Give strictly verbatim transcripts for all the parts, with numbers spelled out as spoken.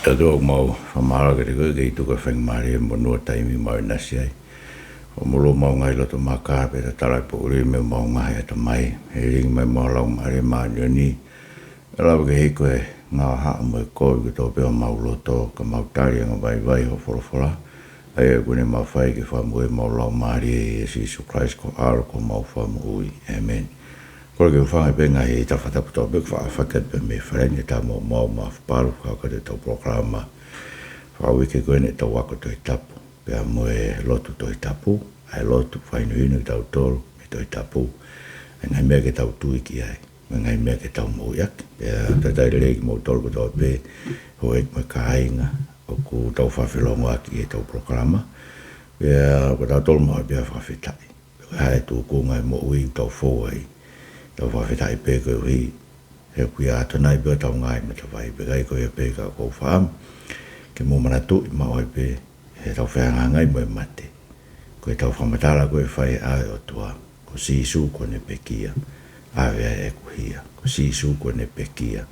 ʻOtua, ʻoku mau fakamālō kiate koe koeʻuhi ko e faingamālie mo e taimi ʻoku mau ʻinasi ai. ʻOku mau ʻilo ʻemau ngaahi loto maka pea tatala e poʻuli mei heʻemau ngaahi ʻatamai. He lilingi mai ʻemau Laumālie Māʻoniʻoni, ʻe lava ke hiko e ngaahi haʻa mo e kovi kotoa pē ʻo ʻemau loto, ka mau tali angavaivai hoʻo folofola. ʻA ia ʻoku ne mafai ke fakamoʻui ʻemau laumālie, ʻia Sīsū Kalaisi ko ho ʻAlo ko homau Fakamoʻui. ʻĒmeni. Kole ke u hūfanga pē he ngaahi tala fakatapu kotoa pē ʻoku faʻa fakahoko pē mei he fale ni, ʻe tau maumau mafapalu fakakakato ʻetau polokalama fakauike ko eni ʻetau ako Tohi Tapu pea mo e lotu Tohi Tapu, ʻa e lotu fakahinohino kitautolu mei he Tohi Tapu, ʻa e ngaahi meʻa ke tau tui ki ai, mo e ngaahi meʻa ke tau moʻui ʻaki. Pea talitali lelei kimoutolu kotoa pē, houʻeiki mo e kāinga, ʻoku tau fakafelongoaki ʻi heʻetau polokalama. Pea ko kitautolu maʻu ai pē ʻa e fakafetaʻi. Ko e hā e tūkunga e moʻui ʻoku tau fou ai, tau fakafetaʻi pē koeʻuhi he ʻoku ʻi ai ʻa e ʻOtua ʻi hotau ngaahi matavai. Pea ʻikai ko ia pē ka ʻoku ou fakaʻamu ke mou manatuʻi maʻu ai pē heʻetau fehangahangai mo e mate, ko ʻetau fakamatala ko ē ʻoku fai ʻe he ʻOtua: Ko Sīsū kuo ne pekia, ʻave ʻa ʻeku hia. Ko Sīsū kuo ne pekia,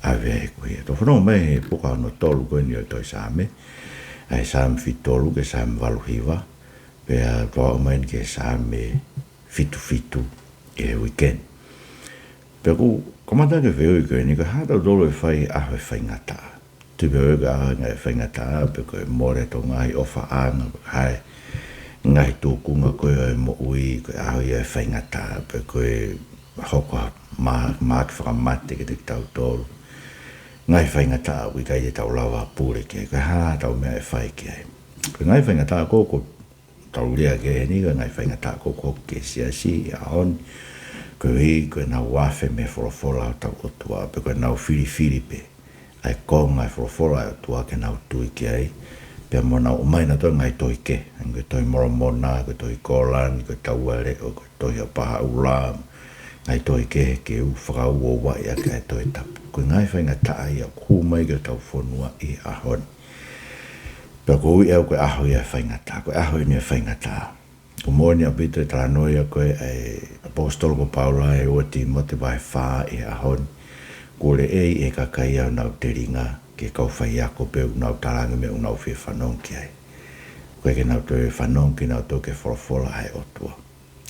ʻave ʻa ʻeku hia. Tau fanongo mai he puka hono tolu ko eni ʻo e tohi Saame, ʻa e Saame fitu tolu ki he Saame valu hiva, pea tau aʻu mai eni ki he Saame fitu fitu ʻi he uike ni. Pea ʻoku kamata ke fehuʻi ko eni, ko e hā ʻatautolu ʻe fai he ʻaho ʻo e faingataʻa? Tui pē au ko e ʻaho ia ʻo e faingataʻa, pe ko e mole ʻetau ngaahi ʻofaʻanga, pe ko e hā e ngaahi tūkunga ko ē ʻo e moʻui, ko e ʻaho ia ʻo e faingataʻa, pe ko e hoko ha mā-, mahaki fakamate kiate kitautolu. Ngaahi faingataʻa ʻoku ʻikai te tau lava pule ki ai, ko e hā ʻetau meʻa ʻe fai ki ai? Ko e ngaahi faingataʻa ko ē ʻoku tau lea ki ai heni, ko e ngaahi faingataʻa ko ē ʻoku hoko ki he siasi he ʻaho ni, koeʻuhi ko ʻenau afe mei he folofola ʻa hotau ʻOtua, pe ko ʻenau filifili pē ʻa e konga ʻo e folofola ʻa e ʻOtua ke nau tui ki ai, pea mo ʻenau ʻomai ʻenautolu e ngaahi tohi kehe, hangē ko e Tohi Molomona, ko e Tohi Kōlani, ko e Taua Leʻo, ko e Tohi ʻa Pahaʻula, ngaahi tohi kehe ke u fakauouaʻi ʻaki ʻa e Tohi Tapu. Ko e ngaahi faingataʻa ia ʻoku hū mai ki hotau fonua ʻi he ʻaho ni. Pea ʻoku ou ui au ko e ʻaho ia ʻo e faingataʻa, ko e ʻaho eni ʻo e faingataʻa. ʻOku moʻoni ʻaupito e talanoa ia ko ē ʻa e ʻaposetolo ko Paula ʻi he ua Tīmote vahe fā ʻi he ʻaho ni. Kuo leʻei ʻe he kakai ʻa honau telinga ki he kau faiako pē ʻoku nau talaange e meʻa ʻoku nau fie fanongo ki ai. ʻOku ʻikai ke nau toe fanongo kinautolu ki he folofola ʻa e ʻOtua.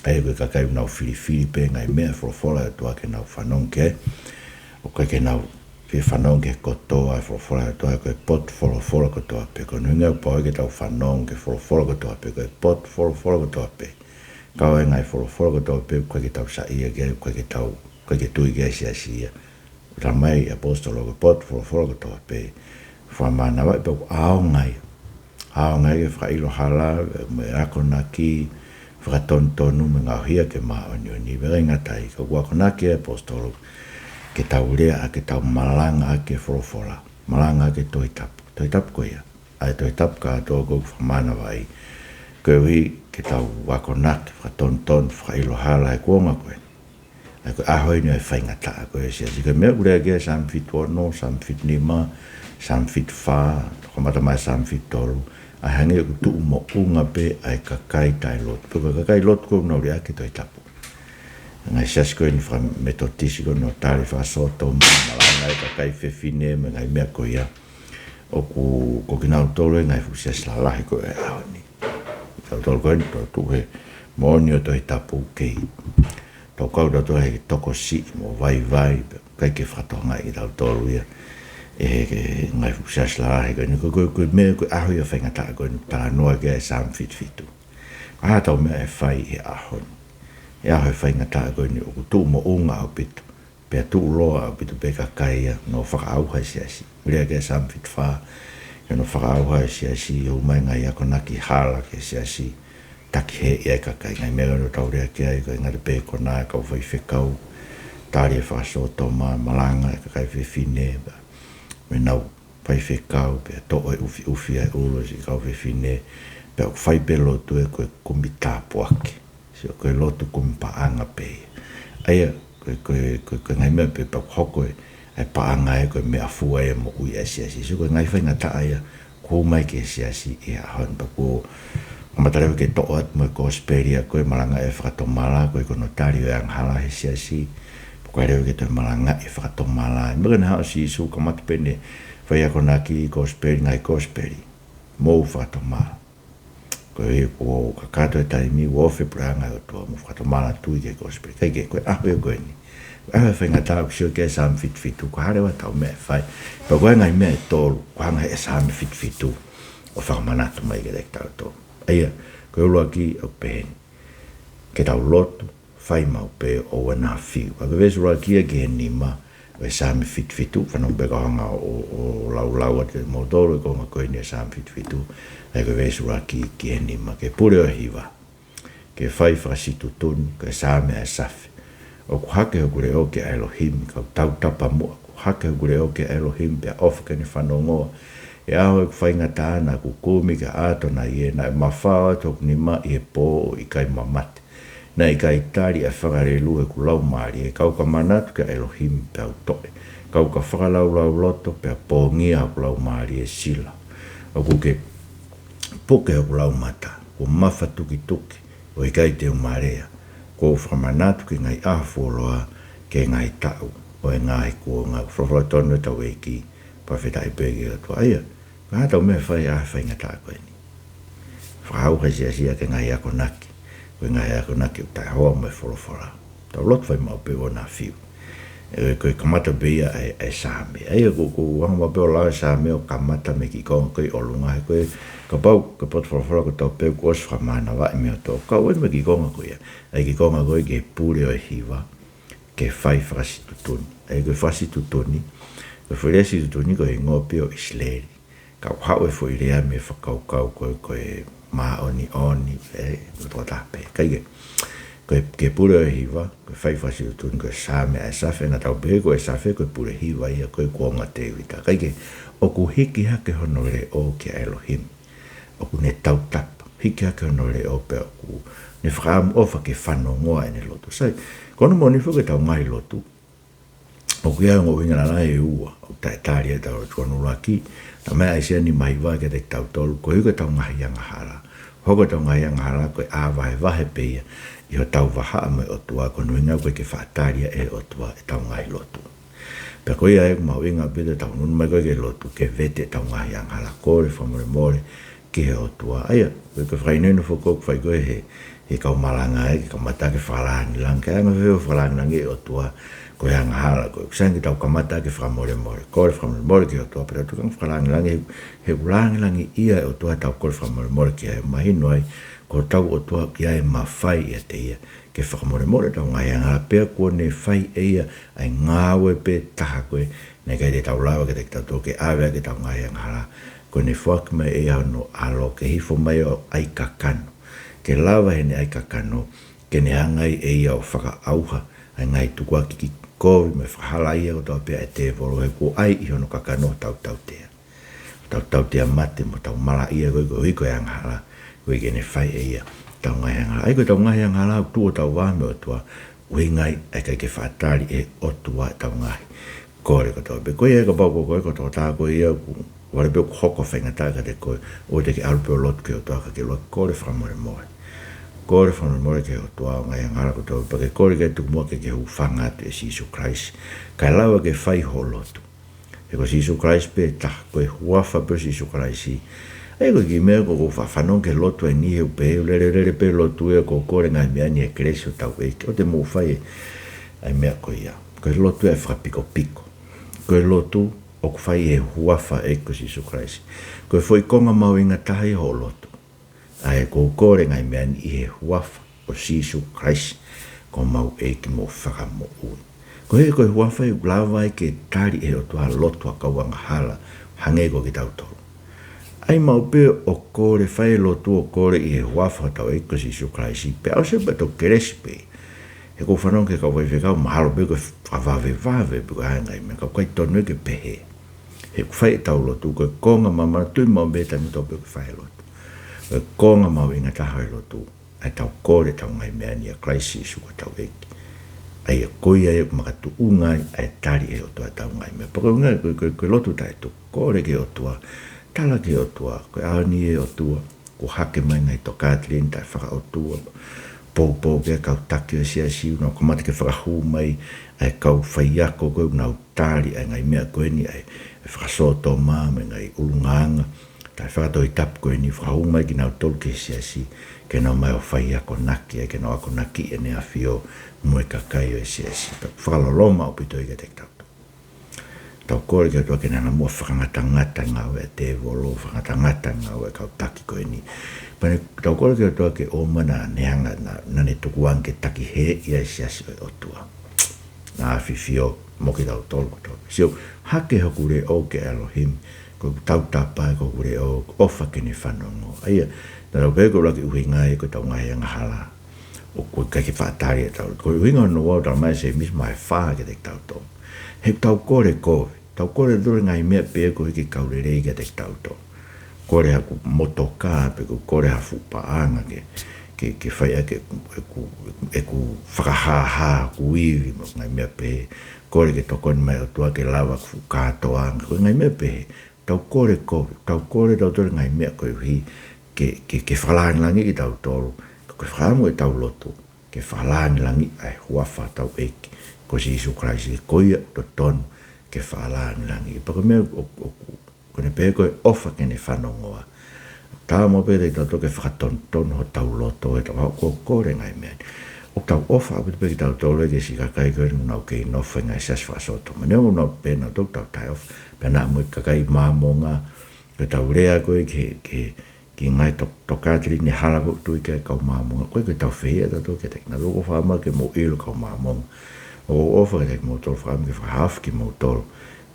ʻA ia ko e kakai ʻoku nau filifili pē ngaahi meʻa ʻo e folofola ʻa e ʻOtua ke nau fanongo ki ai. ʻOku ʻikai ke nau fie fanongo ki he kotoa ʻo e folofola ʻa e ʻOtua, ko e potu folofola kotoa pē. Ko hono ʻuhinga ʻoku pau ai ke tau fanongo ki he folofola kotoa pē, ko e potu folofola kotoa pē. Kau ai e ngaahi folofola kotoa pē ʻoku ʻikai ke tau saiʻia ki ai, ʻoku ʻikai ke tau, ʻoku ʻikai ke tui ki ai e siasi ia. Talamai ʻe he ʻaposetolo ko e potu folofola kotoa pē, fakamānavaʻi pea ʻoku ʻaonga ia. ʻAonga ia ke fakaʻilo hala, mo e akonaki, fakatonutonu mo e ngaohi ʻaki e māʻoniʻoni. Pea ʻikai ngata ai, ka ʻoku akonaki ʻa e ʻaposetolo ke tau lea ʻaki, ke tau malanga ʻaki e folofola, malanga ʻaki e Tohi Tapu. Tohi Tapu ko ia, ʻa e Tohi Tapu kātoa ʻoku fakamānavaʻi, koeʻuhi ke tau akonaki, fakatonutonu, fakaʻilo hala he kuonga ko ē. ʻA ia ko e ʻaho eni ʻo e faingataʻa ko ē ʻo e siasi. Ko e meʻa ʻoku lea ki ai e Saame fitu ono, Saame fitu nima, Saame fitu fā, kamata mai Saame fitu tolu, ʻa e hangē ʻoku tuʻu moʻunga pē ʻa e kakai taʻelotu, pe ko e kakai lotu ko ē ʻoku nau lea ki he Tohi Tapu. Ngaahi siasi ko eni fakametotisi ko ē ʻoku nau tali fakasōtoma, malanga e kakai fefine, mo e ngaahi meʻa ko ia. ʻOku, ko kinautolu e ngaahi fuʻu siasi lalahi ko ē ʻo e ʻaho ni. Kitautolu ko eni tau tuʻu he moʻoni ʻo e Tohi Tapu, kei tau kau tautolu he tokosiʻi mo vaivai, pea ʻikai ke fakatokangaʻi kitautolu ia ʻe he, he ngaahi fuʻu siasi lalahi ko eni. Ko, ko, ko e meʻa, ko e ʻaho ia ʻo e faingataʻa ko eni ʻoku talanoa ki ai e Saame fitu fitu. Ko e hā ʻetau meʻa ʻe fai he ʻaho ni, he ʻaho ʻo e faingataʻa ko eni ʻoku tuʻu moʻunga ʻaupito, pea tuʻuloa ʻaupito pē e kakai ia ʻoku nau fakaʻauha e siasi? Lea ki ai e Saame fitu fā ki hono fakaʻauha e siasi, ʻomai e ngaahi akonaki hala ki he siasi, takiheeʻi ai e kakai. Ngaahi meʻa ʻoku tau lea ki ai, ʻikai ngata pē he konā e kau faifekau, tali e fakasōtoma, malanga e kakai fefine, mo ʻenau faifekau, pea toʻo e ʻufiʻufi ʻa e ʻulu ʻo e siʻi kau fefine, pea ʻoku fai pē e lotu ia ko e kumi tāpuaki. Sio, ko e lotu kumi paʻanga pē ia. ʻA ia, ko e, ko e, ko e, ko e ngaahi meʻa pē pea ʻoku hoko e, ʻa e paʻanga ia ko e meʻafua ia ʻo e moʻui ʻa e siasi. Sio, ko e ngaahi faingataʻa ia ʻoku hū mai ki he siasi he ʻaho ni. Pea ʻoku kamata leva ke toʻo atu mo e kosipeli ia ko e malangaʻi e fakatomala, ko e, ko hono tali ʻo e angahala he siasi. Pea ʻikai leva ke toe malangaʻi e fakatomala. Meʻa ko ē naʻe haʻu ai ʻa Sīsū, kamata pē ʻene fai akonaki, kosipeli, ngaahi kosipeli, mou fakatomala. Koeʻuhi kuo kakato e taimi, ʻoku ofi e puleʻanga ʻo e ʻOtua, mou fakatomala, tui ki he kosipeli. ʻIkai ke, ko e ʻaho ia ko eni, ko e ʻaho e faingataʻa, ʻoku sio ki ai e Saame fitu fitu, ko e hā leva ʻetau meʻa ʻe fai? Pea ko e ngaahi meʻa ʻe tolu ʻoku hanga ʻe he Saame fitu fitu ʻo fakamanatu mai kiate kitautolu. ʻA ia, ko e ʻuluaki ʻoku pehē ni: Ke tau lotu, fai maʻu pē ʻoua naʻa fiu. Pea ko e veesi ʻuluaki ia ki he nima ʻo e Saame fitu fitu, fanongo pē kau hanga ʻo, ʻo, ʻo laulau atu kiate kimoutolu e konga ko eni ʻo e Saame fitu fitu, ʻa ia ko e veesi ʻuluaki ki he nima. Ke pule ʻo e hiva, ke fai fakasītuʻutuni, ko e Saame ʻa ʻAsafe. ʻOku hake hoku leʻo kia ʻElohimi, kau tautapa muʻa. ʻOku hake hoku leʻo kia ʻElohimi, pea ʻofa ke ne fanongoa. ʻI he ʻaho ʻeku faingataʻa naʻa ku kumi kia ʻAtonai, ʻa ia naʻe mafao atu hoku nima ʻi he pō ʻo ʻikai mamate. Naʻe ʻikai tali ʻa e fakalelū ʻeku laumālie. Kau ka manatu kia ʻElohimi peau toe. Kau ka fakalaulauloto pea pongia hoku laumālie. Sila. ʻOku ke puke hoku laumata, kuo mafatukituki, ʻo ʻikai te u marea. Kuo u fakamanatu ki he ngaahi ʻaho fuoloa, ki he ngaahi taʻu ʻo e ngaahi kuonga. Folofola tonu ʻetau ʻEiki, fakafetaʻi pē ki he ʻOtua. ʻA ia, ko e hā ʻetau meʻa ʻe fai he ʻaho faingataʻa ko eni? Fakaʻauha e siasi ki he ngaahi akonaki, ko e ngaahi akonaki ʻoku taʻehoa mo e folofola. Tau lotu, fai maʻu pē ʻoua naʻa fiu. ʻE, ko e kamata pē ia ʻa e, ʻa e Saame. ʻA ia, ʻoku, ʻoku ou hanga maʻu pē ʻo lau e Saame ʻo kamata mei he kiʻi konga ko ē ʻi ʻolunga, he ko e, kapau ko e potu folofola kotoa pē kuo ʻosi fakamānavaʻi mei he ʻOtua, kau ai mei he kiʻi konga ko ia. ʻA ia, kiʻi konga ko ē ki he pule ʻo e hiva, ke fai fakasītuʻutuni. ʻA ia, ko e fakasītuʻutuni, ko e foʻi lea sītuʻutuni ko e hingoa pē ʻo ʻIsileli. Ka ʻoku haʻu e foʻi lea mei he fakakaukau ko ē ko e māʻoniʻoni, ē, mo e tokotaha pē. Ka ʻi he, ko e, ke pule ʻo e hiva, ko e fai fakasītuʻutuni, ko e Saame ʻa ʻAsafe. Naʻa tau pehē ko ʻAsafe ko e pule hiva ia, ko e kuonga ʻo Tēvita. Ka ʻi he, ʻoku hiki hake hono leʻo kia ʻElohimi. ʻOku ne tautapa, hiki hake hono leʻo pea ʻoku ne fakaʻamu ʻofa ke fanongoa ʻene lotu. Sai, ko hono moʻoni foki ʻetau ngaahi lotu, ʻoku ʻi ai e ongo ʻuhinga lalahi ʻe ua ʻoku taʻetali ai ʻetau lotu. Ko hono ʻuluaki, naʻe meʻa ʻa ʻAisea nima hiva kiate kitautolu, koeʻuhi ko ʻetau ngaahi angahala. Hoko ʻetau ngaahi angahala ko e ʻā vahevahe pē ia ʻi hotau vahaʻa mo e ʻOtua, ko hono ʻuhinga ʻoku ʻikai ke faʻa tali ia ʻe he ʻOtua ʻetau ngaahi lotu. Pea ko ia ai ʻoku mahuʻinga ʻaupito ʻetau ʻunu mai ko ē ki he lotu, ke vete ʻetau ngaahi angahala, kole fakamolemole ki he ʻOtua. ʻA ia, ko e fakahinohino foki ʻoku fai ko ē ʻe he, ʻe he kau malanga ē, ke kamata ʻaki e fakalāngilangi, kae anga fēfē hoʻo fakalāngilangiʻi e ʻOtua? Ko e angahala ko ē. ʻOku sai ange ke tau kamata ʻaki e fakamolemole, kole fakamolemole ki he ʻOtua, pea tau tukanga fakalāngilangi, he ʻoku lāngilangiʻia e ʻOtua ʻetau kole fakamolemole ki ai. Mahino ai, ko hotau ʻOtua ʻoku ʻi ai e mafai ʻiate ia ke fakamolemole ʻetau ngaahi angahala, pea kuo ne fai ʻe ia ʻa e ngāue pē taha ko ē naʻe ʻikai te tau lava kiate kitautolu ke ʻave ʻaki ʻetau ngaahi angahala. Kuo ne foaki mai ʻe ia hono ʻAlo ke hifo mai ʻo ʻai kakano, ke lava heʻene ʻai kakano ke ne hanga ai ʻe ia ʻo fakaʻauha ʻa e ngaahi tukuakiʻi kovi mo e fakahalaia kotoa pē ʻa e tēvolo, he kuo ʻai ʻi hono kakano hotau tautea. Hotau tautea mate mo hotau malaʻia ko ē, koeʻuhi ko e angahala, koeʻuhi ke ne fai ʻe ia ʻetau ngaahi angahala. ʻA ia ko ʻetau ngaahi angahala ʻoku tuʻu hotau vā mei he ʻOtua, ʻuhinga ai ʻa e ʻikai ke faʻa tali ʻe he ʻOtua ʻetau ngaahi kole kotoa pē. Ko ia, kapau ko koe ko e tokotaha ko ia ʻoku, ʻoku vale pē ʻoku hoko e faingataʻa kiate koe, ʻoua te ke ʻalu pē ʻo lotu ki he ʻOtua ka ke ʻuluaki kole fakamolemole. Kole fakamolemole ki he ʻOtua hoʻo ngaahi angahala kotoa pē, pea ke kole ke tuku muʻa ke ke hūfanga atu ʻia Sīsū Kalaisi, kae lava ke fai hoʻo lotu. He ko Sīsū Kalaisi pē taha, ko e huafa pē ʻo Sīsū Kalaisi. ʻA ia ko e kiʻi meʻa ko ē ʻoku ou faʻa fanongo ki he lotu ʻa eni, he ʻoku pehē ʻoku lele, lele pē lotu ia, ko e kole ngaahi meʻa ni ʻi he kelesi ʻo hotau ʻEiki. ʻOua te mou fai ʻa e meʻa ko ia. Ko e lotu ia ʻa e fakapikopiko. Ko e lotu ʻoku fai ʻi he huafa ʻo e ʻEiki ko Sīsū Kalaisi. Ko e foʻi konga mahuʻinga taha ia hoʻo lotu, ʻa ē, ko e kole ngaahi meʻa ni ʻi he huafa ʻo Sīsū Kalaisi, ko homau ʻEiki mo Fakamoʻui. Koeʻuhi ko e huafa ia ʻoku lava ai ke tali ʻe he ʻOtua e lotu ʻa e kau angahala, hangē ko kitautolu. ʻAi maʻu pē ʻo kole, fai e lotu ʻo kole ʻi he huafa ʻo hotau ʻEiki ko Sīsū Kalaisi, pea ʻosi pē, toki kelesi pē. He ʻoku ou fanongo ki he kau faifekau, mahalo pē ko e fakavavevave pē ko e ngaahi meʻa, ka ʻoku ʻikai totonu ia ke pehē. He ʻoku fai ʻetau lotu, ko e konga māmani, tui maʻu pē taimi kotoa pē ʻoku fai e lotu, ko e konga mahuʻinga taha ʻo e lotu, ʻa ʻetau kole ʻetau ngaahi meʻa ni ʻia Kalaisi Sīsū ko hotau ʻEiki. ʻA ia ko ia ia ʻoku makatuʻunga ai ʻa e tali ʻe he ʻOtua ʻetau ngaahi meʻa. Pea ko e ngaahi, ko e, ko e, ko e lotu taʻetuku, kole ki he ʻOtua, tala ki he ʻOtua, ko e ʻaho ni ʻe ʻOtua, kuo hake mai e ngaahi tokāteline taʻefakaʻotua, poupou pē ʻa e kau taki ʻo e siasi, ʻoku nau kamata ke fakahū mai ʻa e kau faiako ko ē ʻoku nau tali ʻa e ngaahi meʻa ko eni, ʻa e, ʻa e fakasōtoma mo e ngaahi ʻulungaanga taʻe fakatohitapu ko eni, fakahū mai kinautolu ki he siasi, ke nau ō mai ʻo fai akonaki, ʻa e ke nau akonaki ʻEne ʻAfio mo e kakai ʻo e siasi. Pea fakaloloma ʻaupito ia kiate kitautolu. Tau kole ki he ʻOtua ke ne hanga muʻa ʻo fakangatangata e ngāue ʻa e tēvolo, fakangatangata e ngāue ʻa e kau taki ko eni. Pea ne tau kole ki he ʻOtua ke ʻomai naʻa ne hanga naʻa, naʻa ne tukuange ke takihēʻi ʻa e siasi ʻo e ʻOtua. Naʻa ʻafifio mo kitautolu kotoa. Sio, hake hoku leʻo ki he ʻElohimi, ko ʻeku tautapa, ko ʻeku leʻo, ʻofa ke ne fanongo. ʻA ia, naʻa tau pehē ko e ʻuluaki ʻuhinga ia ko ʻetau ngaahi angahala. ʻOku ʻikai ke faʻa tali ʻetau. Ko e ʻuhinga hono ua ʻoku talamai ʻe Sēmisi vahe fā kiate kitautolu. He ʻoku tau kole kovi. Tau kole tole ngaahi meʻa pē koeʻuhi ke kau lelei kiate kitautolu. Kole haʻaku motokā pe ʻoku kole ha fuʻu paʻanga ke, ke, ke fai ʻaki ʻeku, ʻeku, ʻeku fakahāhā, ʻeku ivi, mo e ngaahi meʻa pehē. Kole ke tokoni mai ʻOtua ke lava ʻeku fuʻu kātoanga, ko e ngaahi meʻa pehē. Tau kole kovi, tau kole tautolu ngaahi meʻa koeʻuhi ke, ke, ke fakalāngilangiʻi kitautolu, ko e fakaʻamu ʻetau lotu, ke fakalāngilangiʻi ʻa e huafa ʻo hotau ʻEiki ko Sīsū Kalaisi, ko ia ʻoku totonu ke fakalāngilangiʻi. Pea ko e meʻa ʻoku, ʻoku, ʻoku ne pehē ko e ʻofa ke ne fanongo. Tau mo pehē tautolu ke fakatonutonu hotau loto, ʻetau haʻu ʻo kole ngaahi meʻa ni. ʻOku tau ʻofa ʻaupito pē kitautolu ki he siʻi kakai ko ē ʻoku nau kei nofo he ngaahi siasi fakasōtoma. Neongo ʻoku nau pehē nautolu ʻoku tau taʻeʻofa, pea naʻa mo e kakai Māmonga, ko ʻetau lea ko ē ki he, ki he, ki he ngaahi to-, tokāteline hala ʻoku tui ki ai e kau Māmonga. Ko e, ko ʻetau fehiʻa tautolu kiate kinautolu, ʻoku ou fakaʻamu ke mou ʻilo kau Māmonga. ʻOku ou ʻofa kiate kimoutolu, fakaʻamu ke fakahaofi kimoutolu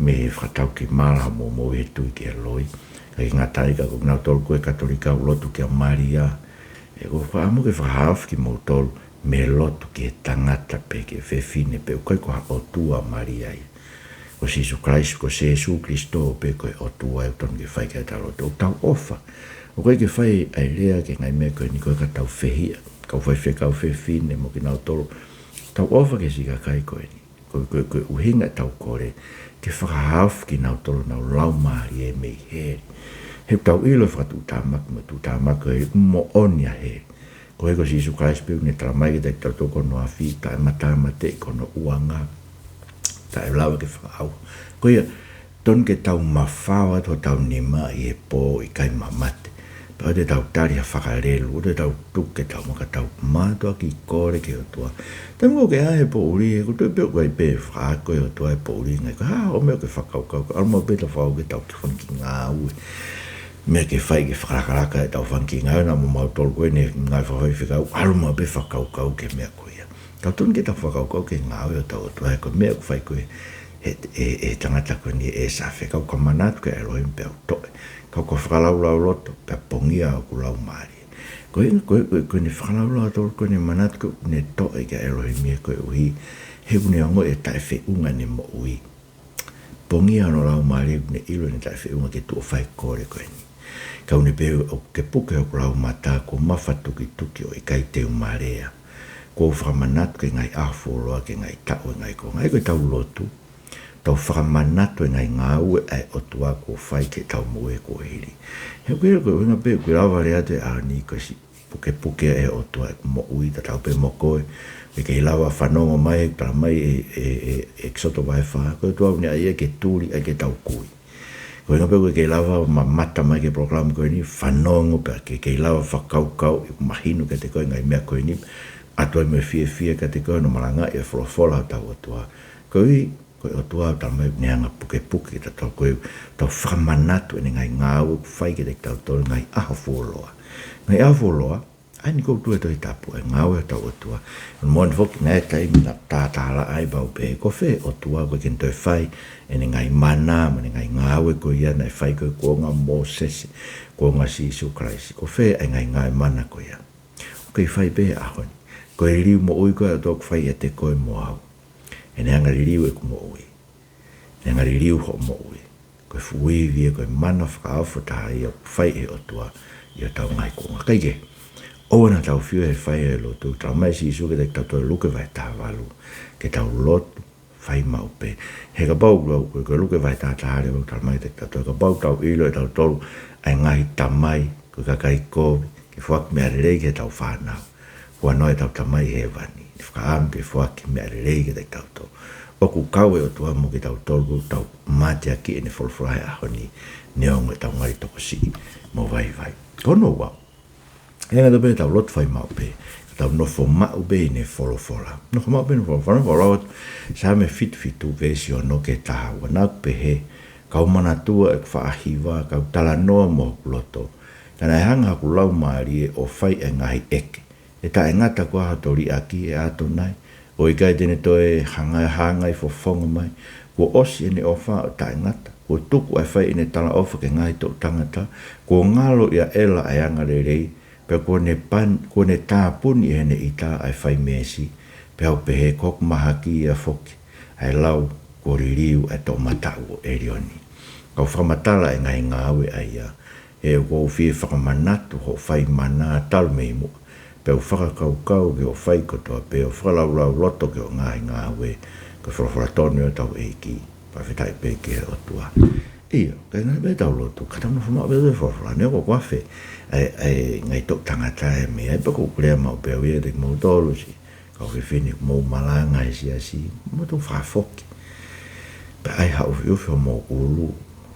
mei he fakatau ki mala mo mou he tui ki he loi. ʻIkai ke ngata ai ka ko kinautolu ko ē Katolika ʻoku lotu kia Malia. ʻOku ou fakaʻamu ke fakahaofi kimoutolu mei he lotu ki he tangata pe ki he fefine pe ʻoku ʻikai ko ha ʻotua ʻa Malia ia. Ko Sīsū Kalaisi, ko Sīsū Kalaisi pē ko e ʻOtua ʻoku totonu ke fai ki ai ʻetau lotu. ʻOku tau ʻofa. ʻOku ʻikai ke fai ʻa e lea ki he ngaahi meʻa ko eni ko e ka tau fehiʻa, kau faifekau fefine mo kinautolu. Tau ʻofa ki he siʻi kakai ko eni. Ko, ko, ko e ʻuhinga ʻetau kole ke fakahaofi kinautolu honau laumālie mei heli. He ʻoku tau ʻilo e fakatuʻutāmaki mo e tuʻutāmaki ʻoku moʻoni ʻa heli. Koeʻuhi ko Sīsū Kalaisi pē ʻoku ne talamai kiate kitautolu ko hono afi, taʻe matamate, ko hono uanga taʻe lava ke fakaʻauha. Ko ia, totonu ke tau mafao atu hotau nima ʻi he pō ʻikai mamate. Pea ʻoua te tau tali ha fakalelu, ʻoua te tau tuku ke tau maka, tau mātuʻaki kole ki he ʻOtua. Taimi ʻoku ke ʻā he poʻuli, ʻoku ou tui pē ʻoku ʻi ai pē fakaako ʻa e ʻOtua he poʻuli, ngaahi ko e hā ha meʻa ʻoku ke fakakaukau, ʻalu maʻu pē ʻetau fakakaukau ke tau ki he fanga kiʻi ngāue. Meʻa ke fai ke fakalakalaka ʻetau fanga kiʻi ngāue, naʻa mo mautolu ko ē ngaahi fakafaifekau, ʻalu maʻu pē fakakaukau ki he meʻa ko ia. Ka ʻoku totonu ke tau fakakaukau ki he ngāue ʻa hotau ʻOtua, he ko e meʻa ʻoku fai ko ē ʻe he, ʻe he, ʻe he tangata ko eni ʻe Sāfe, kau ka manatu ki he ʻElohimi pea u toʻe. Kau ka fakalaulauloto pea pongia hoku laumālie. Ko e, ko e, ko e, ko ʻene fakalaulauloto, ko ʻene manatu ko ʻene toʻe ki he ʻElohimi koeʻuhi he ʻoku ne ongoʻi e taʻefeʻunga ʻene moʻui. Pongia hono laumālie ʻoku ne ʻilo ʻene taʻefeʻunga ke tuʻu ʻo fai e kole ko eni. Ka ʻoku ne pehē ʻoku pukepuke hoku laumata, kuo mafatukituki ʻo ʻikai te u malea. Kuo u fakamanatu ki he ngaahi ʻaho fuoloa, ki he ngaahi taʻu ʻo e ngaahi kuonga. Ko ʻetau lotu, tau fakamanatu e ngaahi ngāue ʻa e ʻOtua kuo fai ki heʻetau moʻui kuo hili. He ʻoku ʻikai ko e ʻuhinga pē ʻoku lava lea atu he ʻaho ni ko e siʻi pukepuke ʻa e ʻOtua ʻeku moʻui, tatau pē mo koe. ʻOku kei lava fanongo mai, talamai ʻe, ʻe, ʻe, ʻe ʻEkisoto vahe fā, ko e ʻOtua ʻoku ne ʻai ia ke tuli, ʻai ke tau kui. Ko e ʻuhinga pē ʻoku kei lava mamata mai ki he polokalama ko eni, fanongo pea ke kei lava fakakaukau, ʻe mahino kiate koe e ngaahi meʻa ko eni, ʻoatu ai mo e fiefia kiate koe hono malangaʻi e folofola ʻa hotau ʻOtua. Koeʻuhi, ko e ʻOtua ʻoku talamai ʻoku ne hanga ʻo pukepuke kitautolu, ko ʻetau fakamanatu ʻene ngaahi ngāue ʻoku fai kiate kitautolu he ngaahi ʻaho fuoloa. Ngaahi ʻaho fuoloa, ʻa eni ʻoku tau tui he Tohi Tapu, e ngāue ʻa hotau ʻOtua. Moʻoni foki naʻe ʻi ai e taimi naʻa ku tātālaʻa ai pea u pehē, ko fē ʻOtua ʻoku ʻikai ke ne toe fai ʻene ngaahi mana, mo ʻene ngaahi ngāue ko ia naʻe fai ko ē kuonga Mōsese, kuonga Sīsū Kalaisi. Ko fē ʻa e ngaahi ngāue mana ko ia. ʻOku kei fai pē he ʻaho ni. Ko e liliu moʻui ko ē ʻa e ʻOtua ʻoku fai ʻiate koe mo au. ʻEne hanga ʻo liliu ʻeku moʻui. ʻEne hanga ʻo liliu hoʻo moʻui. Ko e fuʻu ivi ia, ko e mana fakaofo taha ia ʻoku fai ʻe he ʻOtua ʻi hotau ngaahi kuonga. Kae kehe, ʻoua naʻa tau fio he fai ʻa e lotu. Talamai ʻe Sīsū kiate kitautolu he Luke vahe taha valu, ke tau lotu, fai maʻu pē. He kapau, ko, ko, ko e Luke vahe taha taha leva ʻoku talamai kiate kitautolu, kapau ʻoku tau ʻilo ʻe tautolu ʻa e ngaahi tamai ko e kakai kovi, ke foaki meʻa lelei ki heʻetau fānau, Ko hono ʻetau Tamai Hēvani, ne fakaʻamu ke foaki meʻa lelei kiate kitautolu. ʻOku kau e ʻOtua mo kitautolu, ʻoku tau mateakiʻi ʻene folofola he ʻaho ni, neongo ʻetau ngali tokosiʻi mo vaivai. Ko hono ua, ʻe ngata pē ʻetau lotu fai maʻu pē, tau nofo maʻu pē ʻene folofola. Nofo maʻu pē ʻene folofola, folofola ʻo Saame fitu fitu veesi ono ki he taha ua, naʻa ku pehē, kau manatua ʻeku faʻa hiva, kau talanoa mo hoku loto. Ka naʻe hanga hoku laumālie ʻo fai e ngaahi ʻeke. ʻE taʻengata koā hoto liʻaki, ʻe ʻAtonai? ʻOku ʻikai te ne toe hanga, hanga ʻi fofonga mai? Kuo ʻosi ʻene ʻofa ʻo taʻengata. Kuo tuku ʻa e fai ʻene talaʻofa ki he ngaahi toʻu tangata. Kuo ngalo ʻia ʻEla ʻa e angalelei, pea kuo ne pan-, kuo ne tāpuni ʻi heʻene ʻita ʻa e fai meesi. Pea u pehē, ko hoku mahaki ia foki ʻa e lau kuo liliu ʻa e toʻomataʻu ʻo ʻElioni. Kau fakamatala e ngaahi ngāue ʻa ia, he ʻoku ou fie fakamanatu hoʻo fai mana talu mei muʻa. Pea u fakakaukau ki hoʻo fai kotoa pē, ʻo fakalaulauloto ki hoʻo ngaahi ngāue, ko e folofola tonu ia ʻa hotau ʻEiki. Fakafetaʻi pē ki he ʻOtua. ʻIo, ka ʻe ngata pē ʻetau lotu, ka tau nofo maʻu pē ʻetau folofola, neongo ʻoku afe ʻa e, ʻa e ngaahi toʻu tangata ʻe meʻa ai, pea ʻoku ou lea maʻu pē au ia kiate kimoutolu siʻi kau fefine, mou malanga he siasi, mou toe fakafoki. Pea ʻai ha ʻufiʻufi homou ʻulu.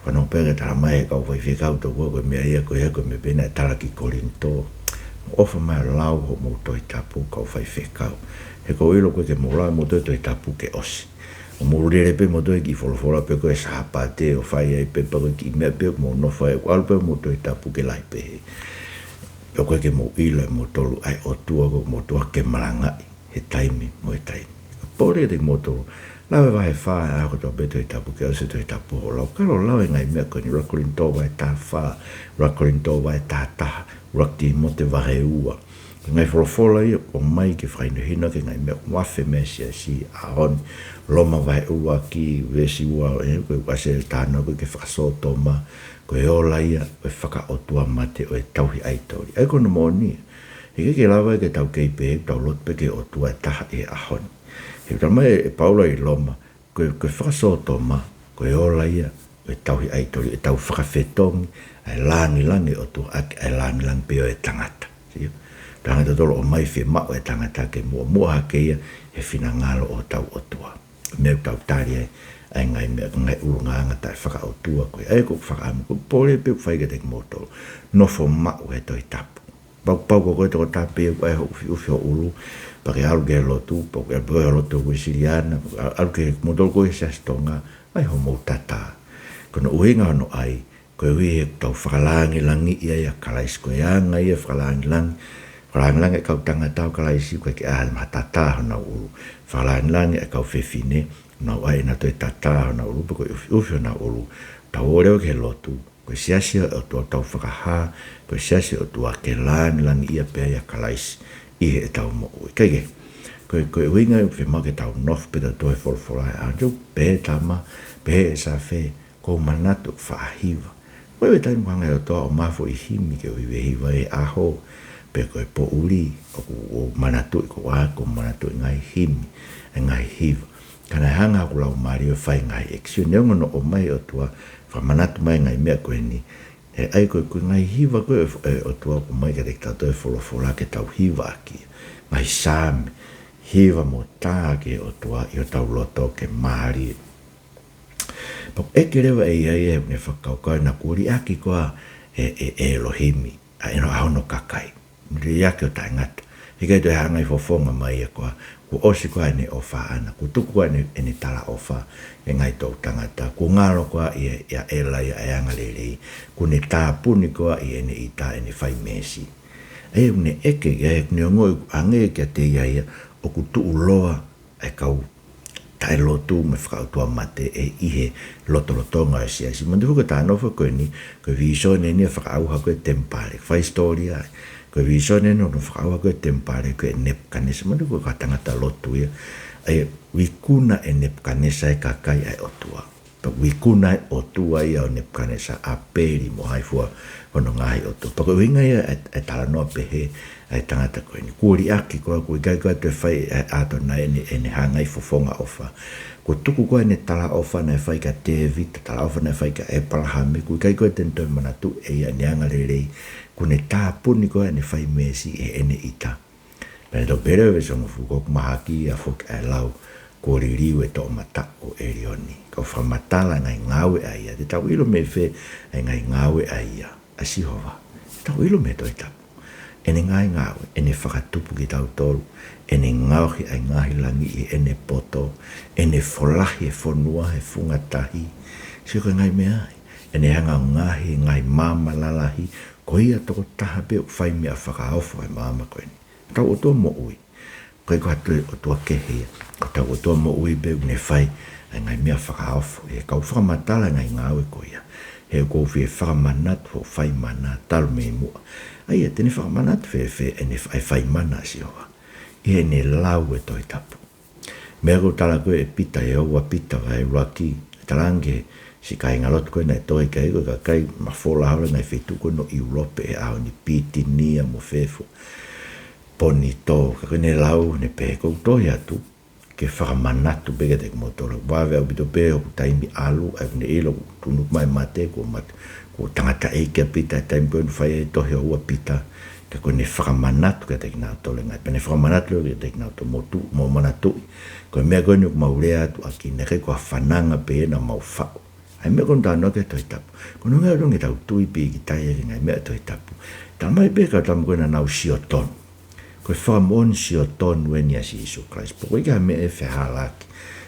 Fanongo pē ki he tala mai ʻe he kau faifekau tokua, ko e meʻa ia ko ia ko e meʻa pē naʻe tala ki Kolinitō. Mou ʻofa mai ʻo lau hoʻomou Tohi Tapu, kau faifekau. He ʻoku ou ʻilo ʻoku ʻikai ke mou lau ʻemou Tohi Tapu ke ʻosi. ʻO mou lele pē ʻemou toe ki he folofola pē ko e Sāpate ʻo fai ai pē pea ko e kiʻi meʻa pē ʻoku mou nofo ai, ʻoku ʻalu pē ʻemou Tohi Tapu ke lahi pehē. ʻOku ʻikai ke mou ʻilo ʻe moutolu ʻa e ʻOtua ʻoku mou tuʻu ke malangaʻi he taimi mo e taimi. Pole kiate kimoutolu, lau e vahe fā ʻaho kotoa pē Tohi Tapu ke ʻosi e Tohi Tapu hoʻo lau. Ka ʻoku lau e ngaahi meʻa ko eni, ʻuluaki Kolinitō vahe taha fā, ʻuluaki Kolinitō vahe taha taha, ʻuluaki Tīmote vahe ua. Ko e ngaahi folofola ia ʻoku ʻomai ke fakahinohino ki he ngaahi meʻa ʻoku afe mei he siasi he ʻaho ni. Loma vahe ʻuluaki, veesi ua, ē, ko e ʻasi e talanoa ko ē ki he fakasōtoma, ko e ola ia ʻo e fakaʻotuamate, ʻo e tauhi ʻaitoli. ʻA ia ko hono moʻoni ia, he ʻikai ke lava ke tau kei pehē ʻoku tau lotu pē ki he ʻOtua ʻe taha he ʻaho ni. He tala mai ʻe Paula ʻi Loma, ko e, ko e fakasōtoma, ko e ola ia ʻo e tauhi ʻaitoli, ʻetau fakafetongi ʻa e lāngilangi ʻo e ʻOtua ʻaki ʻa e lāngilangi pē ʻo e tangata. Sio? Tangata tolo ʻomai fiemaʻu e tangata ke muʻomuʻa hake ia he finangalo ʻo hotau ʻOtua. Meʻa ʻoku tau tali ai ʻa e ngaahi meʻa, ngaahi ʻulungaanga taʻefakaʻotua ko ē. ʻA ia ʻoku ou fakaʻamu, ko e pole pē ʻoku fai kiate kimoutolu, nofo maʻu he Tohi Tapu. Pau, pau ko koe tokotaha pē ʻoku ʻai hoʻo ʻufiʻufi ho ʻulu, pea ke ʻalu ki he lotu, pea ke ʻalu ki he lotu Uēsiliana, ʻalu ki he moutolu ko ē Siasi Tonga, ʻai hoʻomou tatā. Ko hono ʻuhinga hono ʻai, koeʻuhi he ʻoku tau fakalāngilangiʻi ai ʻa Kalaisi, ko e anga ia e fakalāngilangi, fakalāngilangi e kau tangata ʻo Kalaisi, ʻoku ʻikai ke ʻai ha mahatatā honau ʻulu. Fakalāngilangi e kau fefine, nau ʻai ʻenau toe tatā honau ʻulu, pe ko e ʻufiʻufi honau ʻulu. Tau ō leva ki he lotu, ko e siasi ʻo e ʻOtua ʻoku tau fakahā, ko e siasi ʻo e ʻOtua ke lāngilangiʻia pē ai ʻa Kalaisi ʻi heʻetau moʻui. Kae kehe, ko e, ko e ʻuhinga ia ʻoku fiemaʻu ke tau nofo pē tautolu he folofola ʻa e ʻOtua, pehē ʻe Tama, pehē ʻe Safe, ʻoku ou manatu ʻeku faʻa hiva. Ko e taimi ʻoku hanga ʻe he ʻOtua ʻo ʻomai ha foʻi himi ke u hiva, hiva he ʻaho, pe ko e poʻuli, ʻoku ou manatuʻi ko ā, ʻoku ou manatuʻi e ngaahi himi, e ngaahi hiva. Ka naʻe hanga hoku laumālie ʻo fai e ngaahi ʻekisini, neongo hono ʻomai ʻe he ʻOtua, fakamanatu mai e ngaahi meʻa ko eni. He ʻa ia ko e, ko e ngaahi hiva ko ē ʻo e, ʻo e ʻOtua ʻoku ʻomai kiate kitautolu he folofola ke tau hiva ʻaki. Ngaahi saame, hiva mo tā ki he ʻOtua ʻi hotau loto ke mālie. Pea ʻoku ʻeke leva ʻe ia, ʻe ia ʻoku ne fakakaukau naʻa kuo liʻaki koā ʻe, ʻe, ʻe ʻElohimi ʻa ʻene, ʻa hono kakai. Liʻaki ʻo taʻengata. He ʻikai toe hanga ʻi fofonga mai ia koā, kuo ʻosi koā ʻene ʻofa ʻaʻana, kuo tuku koā ʻene, ʻene talaʻofa ki he ngaahi toʻu tangata, kuo ngalo koā ʻia, ʻia ʻEla ia ʻa e angalelei, kuo ne tāpuni koā ʻi heʻene ʻita ʻene fai meesi. ʻA ia ʻoku ne ʻeke ia, he ʻoku ne ongoʻi ʻoku ʻange kiate ia ia ʻoku tuʻuloa ʻa e kau taʻelotu mo e fakaʻotuamate ʻi he lotolotonga ʻo e siasi. Manatuʻi ko e talanoa ko eni, ko e vīsone eni ʻo e fakaʻauha ko ē e temipale, fai hisitōlia ai. Ko e vīsone eni ʻo e fakaʻauha ko ē e temipale ko ē ʻe Nepukanesa. Manatuʻi ko e kau tangata lotu ia. ʻA ia ʻoku ikuna ʻe Nepukanesa e kakai ʻa e ʻOtua. Pea ʻoku ikuna e ʻotua ia ʻo Nepukanesa, ʻApeli mo hai fua hono ngaahi ʻotua. Pea ko e ʻuhinga ia e, e talanoa pehē ʻa e tangata ko eni. Kuo liʻaki koā, kuo ʻikai koā toe fai ʻe ʻAtonai ʻene, ʻene hanga ʻi fofonga ʻofa. Kuo tuku koā ʻene talaʻofa naʻe fai kia Tēvita, talaʻofa naʻe fai kia ʻĒpalahame, kuo ʻikai koā te ne toe manatuʻi ʻe ia ʻene angalelei, kuo ne tāpuni koā ʻene fai meesi ʻi heʻene ʻita. Pea ʻi he veesi hongofulu, ʻoku mahaki ʻa e foki ʻa e lau, kuo liliu e toʻomataʻu ʻo ʻElioni. Ka ʻoku fakamatala e ngaahi ngāue ʻa ia. Te tau ʻilo mei fē ʻa e ngaahi ngāue ʻa ia, ʻa Sihova? Te tau ʻilo mei he Tohi Tapu. ʻEne ngaahi ngāue, ʻene fakatupu kitautolu, ʻene ngaohi ʻa e ngaahi langi ʻi heʻene poto, ʻene folahi e fonua he funga tahi. Sio ki he ngaahi meʻa ia. ʻEne hanga ʻo ngaohi e ngaahi maama lalahi, ko ia tokotaha pē ʻoku fai meʻa fakaofo he maama ko eni. Hotau ʻOtua moʻui. ʻOku ʻikai ko ha toe ʻotua kehe ia. Ko hotau ʻOtua moʻui pē ʻoku ne fai ʻa e ngaahi meʻa fakaofo. He ka u fakamatala e ngaahi ngāue ko ia, he ʻoku ou fie fakamanatu hoʻo fai mana talu mei muʻa. ʻA ia, te ne fakamanatu fēfē ʻene fa-, ʻa e fai mana ʻa Sihova? ʻI heʻene lau e Tohi Tapu. Meʻa ko ē ʻoku tala ko ē ʻe Pita, ʻe ua Pita vahe ʻuluaki, ʻe talaange ki he siʻi kāingalotu ko ē naʻe tohi ki ai, ko e kakai mafola holo he ngaahi feituʻu ko ē ʻo ʻIulope he ʻaho ni, Pitinia mo fē fua, Ponitō, ka ko ʻene lau, ne pehē, ʻoku ou tohi atu ke fakamanatu pē kiate kimoutolu. Vave ʻaupito pē hoku taimi ʻalu, ʻa ia ʻoku ne ʻilo ʻoku tuʻunuku mai e mate, kuo mat-, kuo tangataʻeiki ʻa Pita he taimi ko ē naʻe fai ai e tohi ʻo ua Pita, ka ko ʻene fakamanatu kiate kinautolu e ngaahi, pea ne fakamanatu leva kiate kinautolu, mou tu-, mou manatuʻi, ko e meʻa ko eni ʻoku mau lea atu ʻaki, naʻe ʻikai ko ha fananga pē naʻa mau faʻu. ʻA e meʻa ko ē ʻoku talanoa ki ai e Tohi Tapu. Ko hono ʻuhinga ʻoku totonu ke tau tui pīkitai ki he ngaahi meʻa ʻa e Tohi Tapu. Talamai pē ʻe he kau Tama ko ē naʻa nau sio tonu. Ko e fakamoʻoni sio tonu eni ʻa Sīsū Kalaisi. Pea ʻoku ʻikai ha meʻa ʻe fehālaaki.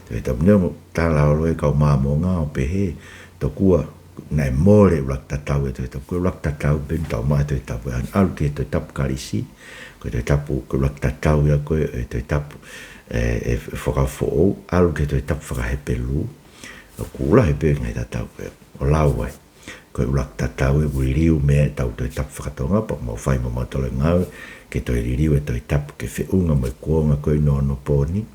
Tohi Tapu, neongo ʻoku tala holo ʻe he kau Māmonga ʻo pehē, tokua naʻe mole e ʻuluaki tatau ʻo e Tohi Tapu. Ko e ʻuluaki tatau pē eni ʻoku tau maʻu he Tohi Tapu, ʻa ia ʻalu ki he Tohi Tapu Kalisi, ko e Tohi Tapu, ko e ʻuluaki tatau ia ko ē ʻo e Tohi Tapu, ē, ʻe Fuakava Foʻou, ʻalu ki he Tohi Tapu faka-Hepelū, ʻoku lahi pē e ngaahi tatau ko ē ʻoku lau ai. Ko e ʻuluaki tatau ē, ʻoku liliu mei ai ʻetau Tohi Tapu faka-Tonga, pea mau fai mautolu e ngāue ke toe liliu e Tohi Tapu ke feʻunga mo e kuonga ko eni ʻo onopooni.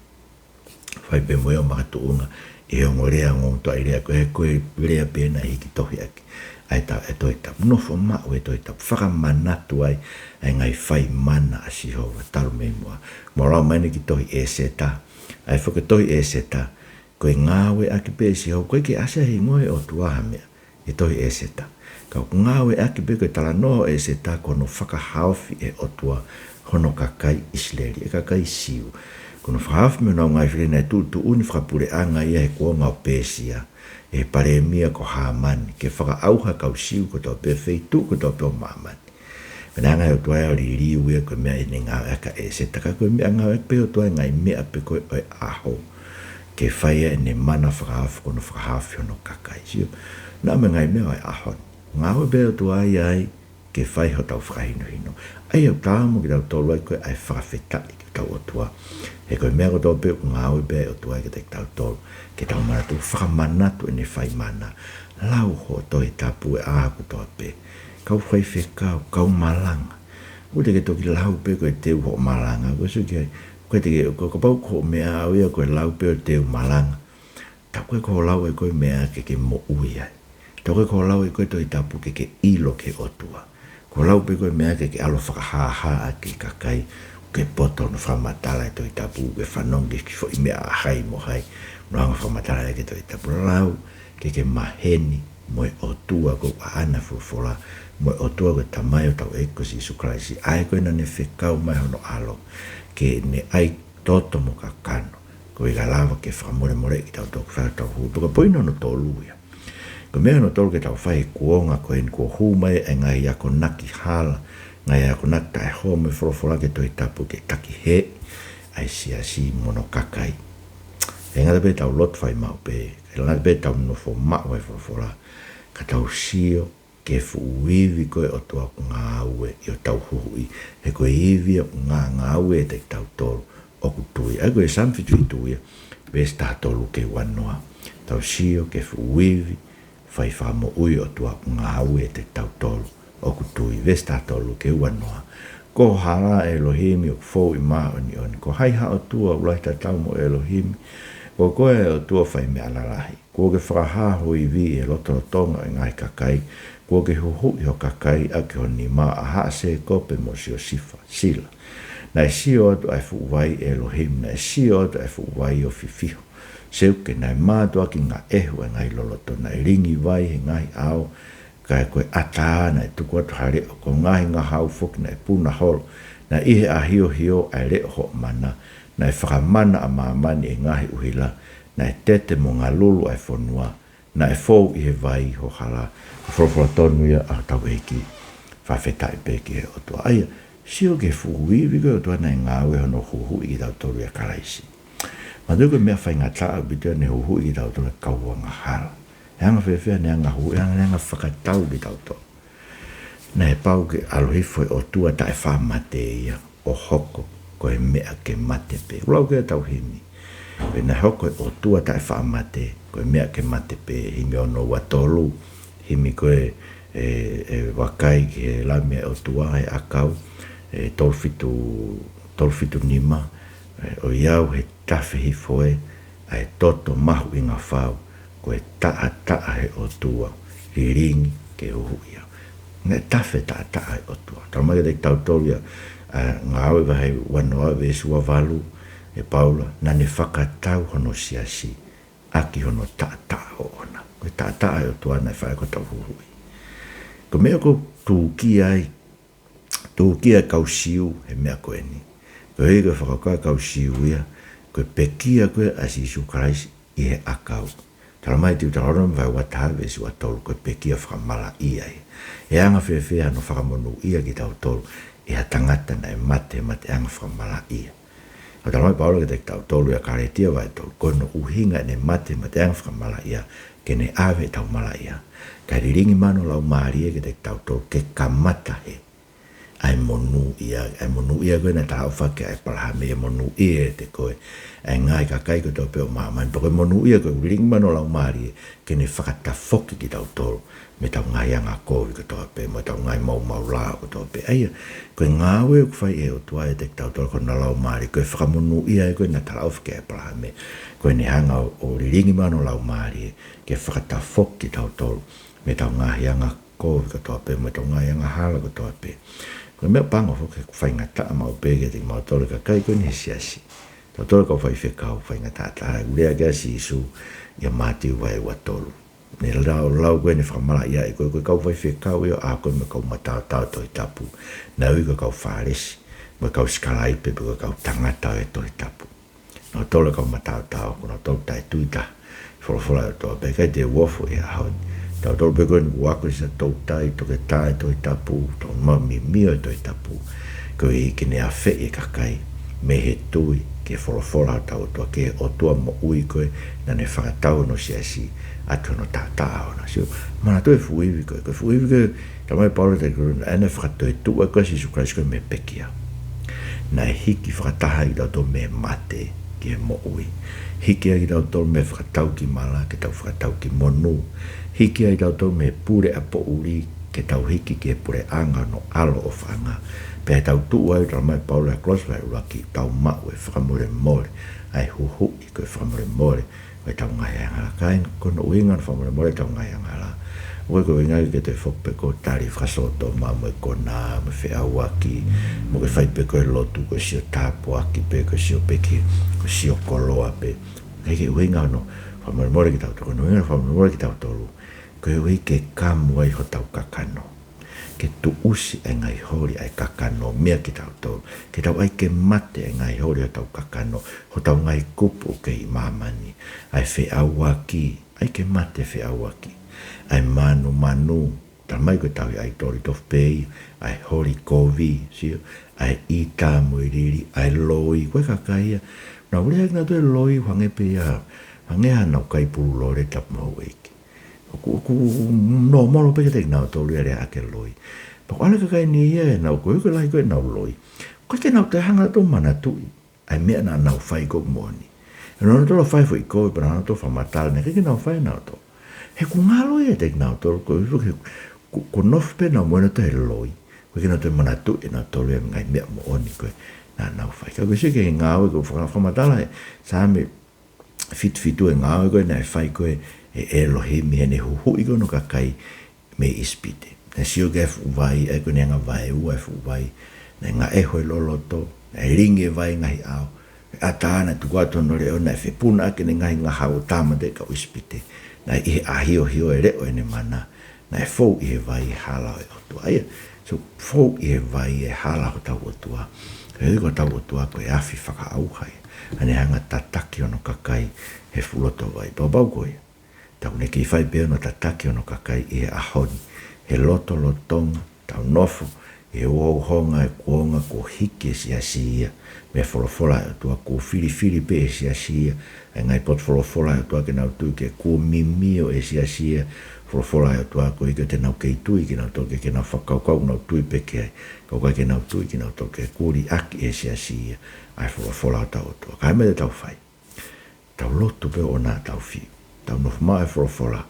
Fai pē mo ia ʻo makatuʻunga ʻi he ongo lea, ongo tuʻa lea ko ē, ko e lea pē naʻe hiki tohi ʻaki ʻa e ta-, e Tohi Tapu. Nofo maʻu e Tohi Tapu, fakamanatu ai ʻa e ngaahi fai mana ʻa Sihova talu mei muʻa. Mau lau mai eni ki he tohi ʻEseta. ʻA ia foki e tohi ʻEseta, ko e ngāueʻaki pē ʻe Sihova, ʻoku ʻikai ke ʻasi ai hingoa e ʻOtua ha meʻa ʻi he tohi ʻEseta. Ka ʻoku ngāueʻaki pē, ko e talanoa ʻo ʻEseta ko hono fakahaofi ʻe he ʻOtua hono kakai ʻIsileli, e kakai Siu. Ko hono fakahaofi mei honau ngaahi fili, naʻe tuʻutuʻuni fakapuleʻanga ia he kuonga ʻo Pēsia ʻe he palēmia ko Hāmani, ke fakaʻauha e kau Siu kotoa pē, feituʻu kotoa pē ʻo māmani. Pea naʻe hanga ʻe he ʻOtua ia ʻo liliu ia, ko e meʻa eni e ngāueʻaki ʻa ʻEseta, ka ko e meʻa ngāueʻaki pē ʻe he ʻOtua e ngaahi meʻa pē ko ē ʻo e ʻaho ke fai ai ʻene mana fakahaofi, ko hono fakahaofi hono kakai. Sio, naʻa mo e ngaahi meʻa ʻo e ʻaho ni. Ngāue pē ʻa e ʻOtua ia ai ke fai hotau fakahinohino. ʻA ia ʻoku tala mo kitautolu ai ko ē ʻa e fakafetaʻi ki hotau ʻOtua. He ko e meʻa kotoa pē ʻoku ngāue pē ʻa e ʻOtua ai kiate kitautolu, ke tau manatu, fakamanatu ʻene fai mana. Lau hoʻo Tohi Tapu he ʻaho kotoa pē. Kau faifekau, kau malanga, ʻoua te ke toki lau pē ko e teu hoʻo malanga. Ko e sio ki ai, ʻoua te ke, ko, kapau ko hoʻo meʻa ʻaʻau ia ko e lau pē ʻo e teu malanga, tā ko ē ko hoʻo lau ʻe koe e meʻa ke ke moʻui ai. Tā ko ē ko hoʻo lau ʻe koe e Tohi Tapu ke ke ʻilo ki he ʻOtua. Ko hoʻo lau pē ko ē e meʻa ke ke ʻalu ʻo fakahāhā ʻaki e kakai ʻoku ke poto hono fakamatala e Tohi Tapu, ke fanongo ki he kiʻi foʻi meʻa ʻa hai mo hai, mo hono hanga ʻo fakamatala ʻaki e Tohi Tapu. Lau ke ke maheni mo e ʻOtua ʻoku ʻaʻana e folofola, mo e ʻOtua ko e Tamai ʻo hotau ʻEiki ko Sīsū Kalaisi, ʻa ē ko ē naʻa ne fekau mai hono ʻAlo ke ne ʻai toto mo kakano, koeʻuhi kae lava ke fakamolemoleʻi kitautolu, fai hotau hū. Pea ko e poini hono tolu ia. Ko e meʻa hono tolu ke tau fai he kuonga ko eni kuo hū mai e ngaahi akonaki hala, ngaahi akonaki taʻehoa mo e folofola ki he Tohi Tapu ke takihēʻi ʻa e siasi mo hono kakai. ʻIkai ngata pē ʻetau lotu fai maʻu pē, ʻikai ngata pē ʻetau nofo maʻu ʻa e folofola, ka tau sio ki he fuʻu ivi ko ē ʻo e ʻOtua ʻoku ngāue ʻi hotau huhuʻi. He ko e ivi ʻoku ngā-, ngāue ʻiate kitautolu ʻoku tui. ʻA ia ko e Saame fitu fitu ia, veesi taha tolu ki he ua noa. Tau sio ki he fuʻu ivi fai fakamoʻui ʻo e ʻOtua ʻoku ngāue ʻiate kitautolu ʻoku tui. Veesi taha tolu ki he ua noa. Ko e hala, ʻElohimi, ʻoku fou ʻi māʻoniʻoni. Ko hai ha ʻOtua ʻoku lahi tatau mo ʻElohimi? Ko koe ʻa e ʻOtua fai meʻa lalahi. Kuo ke fakahā ho ivi ʻi he lotolotonga ʻo e ngaahi kakai. Kuo ke huhuʻi ho kakai ʻaki ho nima, ʻa Haʻa Sēkope mo Siosifa. Sila. Naʻe sio atu ʻa e fuʻu vai, ʻElohimi, naʻe sio atu ʻa e fuʻu vai ʻo fifiho. Seuke, naʻe mātuʻaki ngaʻehu ʻa e ngaahi loloto, naʻe lingi vai he ngaahi ʻao, ka ko e ʻatā naʻe tuku atu ha leʻo, ko e ngaahi ngahau foki naʻe puna holo, Naʻe ʻi he ʻahiohio ʻa e leʻo hoʻo mana, naʻe fakamana ʻa māmani ʻi he ngaahi ʻuhila, naʻe tete mo ngalulu ʻa e fonua, naʻe fou ʻi he vai ho hala. Ko e folofola tonu ia ʻa hotau ʻEiki. Fakafetaʻi pē ki he ʻOtua. ʻA ia, sio ki he fuʻu ivi ko ē ʻo e ʻOtua naʻe ngāue hono huhuʻi kitautolu ʻia Kalaisi. Manatuʻi ko e meʻa faingataʻa ʻaupito ʻene huhuʻi kitautolu he kau angahala. ʻE anga fēfē ʻene anga huhuʻi, ʻe anga, ʻene anga fakatau kitautolu. Naʻe pau ke ʻalu hifo e ʻOtua taʻefaʻamate ia ʻo hoko ko e meʻa ke mate pē. ʻOku lau ki ai ʻetau himi. Pea naʻe hoko e ʻOtua taʻefaʻamate ko e meʻa ke mate pē, himi ono ua tolu, himi ko ē ʻe, ʻe vakai ki he Lami ʻa e ʻOtua he ʻakau, ʻe tolu fitu, tolu fitu nima, ʻe, ʻoiauē he tafe hifo ē ʻa e toto mahuʻinga fau, ko e taʻataʻa ʻo e ʻOtua, lilingi ke huhuʻi au. Naʻe tafe taʻataʻa ʻo e ʻOtua. Talamai kiate kitautolu ia, ʻa Ngāue vahe ua noa veesi ua valu, ʻe Paula, naʻa ne fakatau hono siasi ʻaki hono taʻataʻa ʻoʻona. Ko e taʻataʻa ʻo e ʻOtua naʻe fai ko ʻetau huhuʻi. Ko e meʻa ʻoku tūkia ai, tūkia e kau Siu he meʻa ko eni. Koeʻuhi ko e fakakaukau ʻa e kau Siu ia, ko e pekia ko ē ʻa Sīsū Kalaisi ʻi he ʻakau. Talamai ʻe Tiutalōnome vahe ua taha veesi ua tolu, ko e pekia fakamalaʻia ia. ʻE anga fēfē hano fakamonūʻia kitautolu ʻe ha tangata naʻe mate, mateʻanga fakamalaʻia. ʻOku talamai ʻe Paula kiate kitautolu ʻia Kalētia vahe tolu, ko hono ʻuhinga ʻene mate, mateʻanga fakamalaʻia, ke ne ʻave ʻetau malaʻia, kae lilingi mai hono Laumālie kiate kitautolu ke kamata hē ʻa e monūʻia, ʻa e monūʻia ko ē naʻe talaʻofa ki ai ʻa ʻĒpalahame, ʻa e monūʻia ʻiate koe ʻa e ngaahi kakai kotoa pē ʻo māmani. Pea ko e monūʻia ko ē ʻoku lilingi mai hono Laumālie ke ne fakatafoki kitautolu mei heʻetau ngaahi angakovi kotoa pē, mo ʻetau ngaahi maumau lao kotoa pē. ʻA ia, ko e ngāue ʻoku fai ʻe he ʻOtua ʻiate kitautolu ko hono Laumālie, ko e fakamonūʻia ia ko ē naʻe talaʻofa ki ai ʻa ʻĒpalahame, ko ʻene hanga ʻo, ʻo lilingi mai hono Laumālie ke fakatafoki kitautolu mei heʻetau ngaahi angakovi kotoa pē, mo ʻetau ngaahi angahala kotoa pē. Ko e meʻapango foki ʻoku faingataʻa maʻu pē kiate kimautolu e kakai ko eni he siasi. Tautolu kau faifekau, faingataʻa, ʻoku lea ki ai ʻa Sīsū ʻia Mātiu vahe ua tolu. Ne lau, lau ko ē ʻene fakamalaʻiaʻi ko ē, ko e kau faifekau ia ʻo aʻu ko ē mo e kau mataotao Tohi Tapu. Naʻe ui ko e kau Fālesi, mo e kau sikalaipe, pe ko e kau tangata ʻo e Tohi Tapu. Nautolu e kau mataotao, ko nautolu taʻetui taha ki he folofola ʻa e ʻOtua, pea ʻikai te u ofo he ʻaho ni. Tautolu pē ko eni ʻoku ako ʻi siʻa toutai, toketā e Tohi Tapu, tau mau mimio e Tohi Tapu, koeʻuhi ke ne afeʻi e kakai mei he tui ki he folofola ʻa hotau ʻOtua, ki he ʻOtua moʻui ko ē naʻa ne fakatau hono siasi ʻaki hono taʻataʻa ʻoʻona. Sio, manatuʻi e fuʻu ivi ko ē, ko e fuʻu ivi ko ē, talamai ʻe Paula kiate kitautolu, ʻa ʻene fakatoetuʻu ʻa Sīsū Kalaisi ko e meʻa pekia. Naʻe hiki fakataha ai kitautolu mei he mate ki he moʻui. Hiki ai kitautolu mei he fakatau ki mala ke tau fakatau ki monū. Hiki ai kitautolu mei he pule ʻa e poʻuli ke tau hiki ki he puleʻanga ʻo hono ʻAlo ʻofaʻanga. Pea ʻi heʻetau tuʻu ai, talamai ʻe Paula ʻi he Kolose vahe ʻuluaki, tau maʻu e fakamolemole, ʻa e huhuʻi ko e fakamolemole ʻo ʻetau ngaahi angahala. Kāinga, ko hono ʻuhinga hono fakamolemole ʻetau ngaahi angahala, ʻoku ʻikai ko e ʻuhinga ke toe foki pē ʻo tali fakasōtoma mo e konā mo e feʻauaki, mo ke fai pē ko e lotu ko e sio tāpuaki pē, ko e sio pē ki, ko e sio koloa pē. ʻIkai ke ʻuhinga hono fakamolemole kitautolu, ko hono ʻuhinga hono fakamolemole kitautolu, koeʻuhi ke kamu ai hotau kakano. Ke tuʻusi e ngaahi holi ʻa e kakano meia kitautolu. Ke tau ʻai ke mate e ngaahi holi ʻo hotau kakano, hotau ngaahi kupu ʻoku kei ʻi māmani. ʻA e feʻauaki, ʻai ke mate e feʻauaki. ʻA e manumanu, talamai ko e tauhi ʻaitoli tofu pē ia, ʻa e holi kovi, sio, ʻa e ʻita mo e lili, ʻa e loi, ko e kakai ia. Nau lea kinautolu e loi, hangē pē ia, hangē haʻanau kai pulu lole, tapu mo houʻeiki. ʻOku, ʻoku nōmolo pē kiate kinautolu ia e lea ʻaki e loi. Pea ko e ʻū kakai ni ia ʻoku nau, koeʻuhi ko e lahi ko ē ʻenau loi, ʻoku ʻikai ke nau toe hanga ʻo manatuʻi ʻa e meʻa naʻa nau fai ko ē moʻoni. ʻE nau toe fai foʻi kovi pea nau toe fakamatala, naʻe ʻikai ke nau fai ʻe nautolu. He ʻoku ngalo ia kiate kinautolu, koeʻuhi he ʻoku, ʻoku nofo pē ʻenau moʻui ʻi he loi. ʻOku ʻikai ke nau toe manatuʻi ʻe nautolu ia e ngaahi meʻa moʻoni ko ē naʻa nau fai. Ka ko e sio ki he ngāue ko ē faka-, fakamatala ʻe Saame fitu fitu, e ngāue ko ē naʻe fai ko ē ʻe ʻElohimi heʻene huhuʻi ko ē hono kakai mei ʻIsipite. Naʻe sio ki he fuʻu vai, ʻa ia ko ʻene anga vaeua e fuʻu vai. Naʻe ngaʻeho e loloto, naʻe lingi e vai he ngaahi ʻao. ʻAtā naʻe tuku atu hono leʻo, naʻe fepuna ʻaki ʻene ngaahi ngahau ʻo tāmateʻi e kau ʻIsipite. Naʻe ʻi he ʻahiohio e leʻo ʻene mana, Naʻe fou ʻi he vai e hala ʻo e ʻOtua. ʻA ia, so fou ʻi he vai e hala hotau ʻOtua. He ko hotau ʻOtua ko e afi fakaʻauha ia. Naʻa ne hanga ʻo tataki hono kakai he fuʻu loto vai. Pau pau ko ia. Tau ne kei fai pē hono tataki hono kakai ʻi he ʻaho ni. He lotolotonga, tau nofo ʻi he uhouhonga e kuonga kuo hiki e siasi ia mei he folofola ʻa e ʻOtua, kuo filifili pē ʻe he siasi ia ʻa e ngaahi potu folofola ʻa e ʻOtua ke nau tui ki ai, kuo mimio ʻe he siasi ia e folofola ʻa e ʻOtua, koeʻuhi ke nau kei tui kinautolu ki ai, ke nau fakakaukau ʻoku nau tui pē ki ai, ka ʻoku ʻikai ke nau tui kinautolu ki ai, kuo liʻaki ʻe he siasi ia ʻa e folofola ʻa hotau ʻOtua. Ka ko e meʻa te tau fai, tau lotu pē ʻo ʻoua naʻa tau fiu. Tau nofo maʻu he folofola.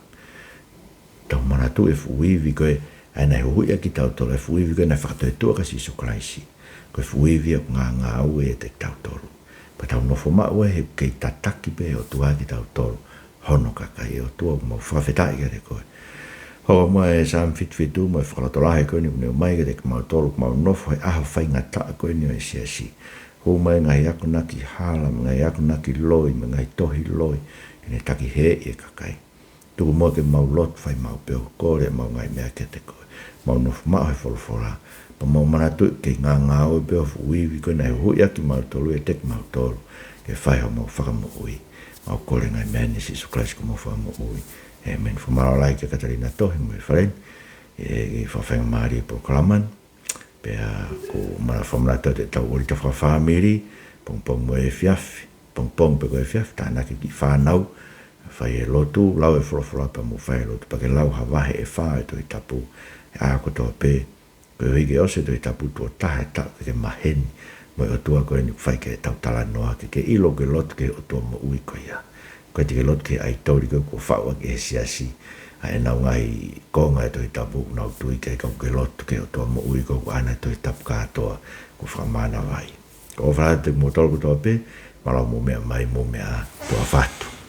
Tau manatuʻi e fuʻu ivi ko ē ʻa ia naʻe huhuʻi ʻaki kitautolu, e fuʻu ivi ko ē naʻe fakatoetuʻu ʻaki ʻa Sīsū Kalaisi. Ko e fuʻu ivi ʻoku ngāngāue ʻiate kitautolu. Pea tau nofo maʻu ai he ʻoku kei tataki pē ʻe he ʻOtua kitautolu, hono kakai. ʻE ʻOtua, ʻoku mau fakafetaʻi kiate koe. Hoko mai e Saame fitu fitu mo e fakalotolahi ko eni ʻoku ne ʻomai kiate kimautolu ʻoku mau nofo he ʻaho faingataʻa ko eni ʻo e siasi. Hū mai e ngaahi akonaki hala, mo e ngaahi akonaki loi, mo e ngaahi tohi loi, ke ne takihēʻi e kakai. Tuku muʻa ke mau lotu, fai maʻu pē ʻo kole ʻemau ngaahi meʻa kiate koe. Mau nofo maʻu he folofola. Pea mau manatuʻi ʻoku kei ngāngāue pē ʻa e fuʻu ivi ko ē naʻe huhuʻi ʻaki kimautolu ʻiate kimautolu ke fai homau fakamoʻui. Mau kole e ngaahi meʻa ni ʻia Sīsū Kalaisi ko homau Fakamoʻui. ʻĒmeni. Fakamālō lahi kia Katalina Tohi mo e fale ni ʻi he fakafaingamālie e polokalama ni. Pea ʻoku mana fakamanatu atu ʻetau ʻōlita fakafāmili, pongipongi mo e efiafi, pongipongi pē ko e efiafi, tānaki e kiʻi fānau, fai e lotu, lau e folofola pea mo fai e lotu, pea ke lau ha vahe ʻe fā ʻo e Tohi Tapu he ʻaho kotoa pē, koeʻuhi ke ʻosi e Tohi Tapu tuʻo taha he taʻu ke ke maheni mo e ʻOtua ko eni ʻoku fai ki ai ʻetau talanoa, ke ke ʻilo ʻoku ke lotu ki he ʻOtua moʻui ko ia. ʻOku ʻikai te ke lotu ki he ʻaitoli ko ē kuo faʻu ʻaki ʻe he siasi ʻa ʻenau ngaahi konga e Tohi Tapu ʻoku nau tui ki ai, ka ʻoku ke lotu ki he ʻOtua moʻui ko ē ʻoku ʻaʻana e Tohi Tapu kātoa kuo fakamānavaʻi. Ko e ʻofa lahi atu kiate kimoutolu kotoa pē, mālō hoʻomou meʻa mai, mou meʻa ā, tuʻa ʻofa atu.